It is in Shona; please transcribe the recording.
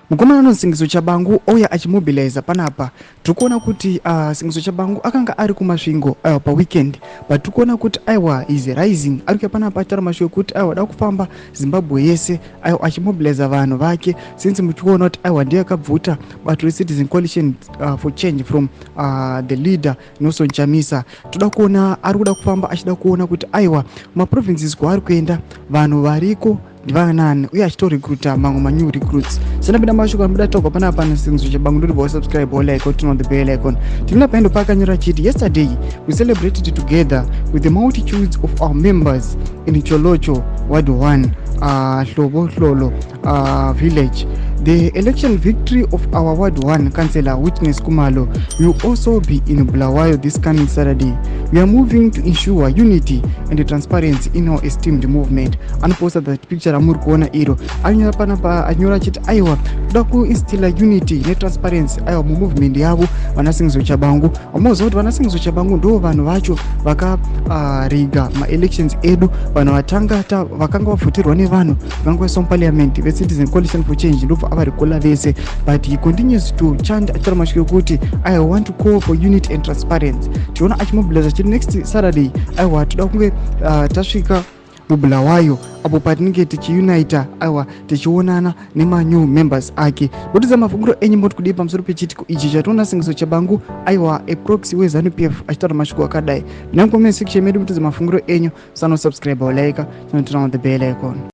Mukomana anonzi Singiso Chabangu ouya achimobiliza panapa. Tiri kuona kuti Singiso Chabangu akanga ari kuMasvingo, aiwa, paweekend, but tiri kuona kuti, aiwa, is rising. Ari kuya panapa achitaura mashoko ekuti, aiwa, da kufamba Zimbabwe yese, aiwa, achimobiliza vanhu vake, since muchiona kuti, aiwa, ndiye akabvuta bato reCitizen Coalition for Change from the leader Nelson Chamisa. Toda kuona ari kuda kufamba achida kuona kuti, aiwa, maprovinces kwaari kuenda, vanhu variko ndivanani, uye achitorecruita mamwe manew recruits. Sandapinda mashoko anobuda taurwa panapa naSingiso Chabangu, ndoti wasubscribe, walike, turn on the bell icon. Tinoona paendo paakanyora achiti, "Yesterday we celebrated together with the multitudes of our members in Tsholotsho Ward 1, Hlobohlolo village, the election victory of our Ward 1 councillor, Witness Kumalo. We will also be in Bulawayo this coming Saturday. We are moving to ensure unity and transparency in our esteemed movement." Anoposta that picture ramuri kuona iro. Anyora panapa, anyora achiti, aiwa, kuda kuinstilla unity netransparency, aiwa, mumovement yavo vanaSingiso Chabangu. Vamoziva kuti vanaSingiso Chabangu ndo vanhu vacho vakariga maelections edu, vanhu vatanga vakanga vavhoterwa nevanhu, vakanga vaiswa muparliament veCitizen Coalition for Change, ndobva avarikola vese. But he continues to chant achitaura mashoko ekuti, "I want to call for unity and transparency." Tiona achimobiliza chiti next Saturday, aiwa, toda kunge tasvika muBulawayo, apo patinenge tichiunita, aiwa, tichionana nemanew members ake. Kutidza mafungiro enyu, moti kudii pamusoro pechiitiko ichi chationa Singiso Chabangu, aiwa, aproxy weZANU PF, achitaura mashoko akadai? Mucomment section medu mutidza mafungiro enyu. Sanosubscribe, walike, turn on the bell icon.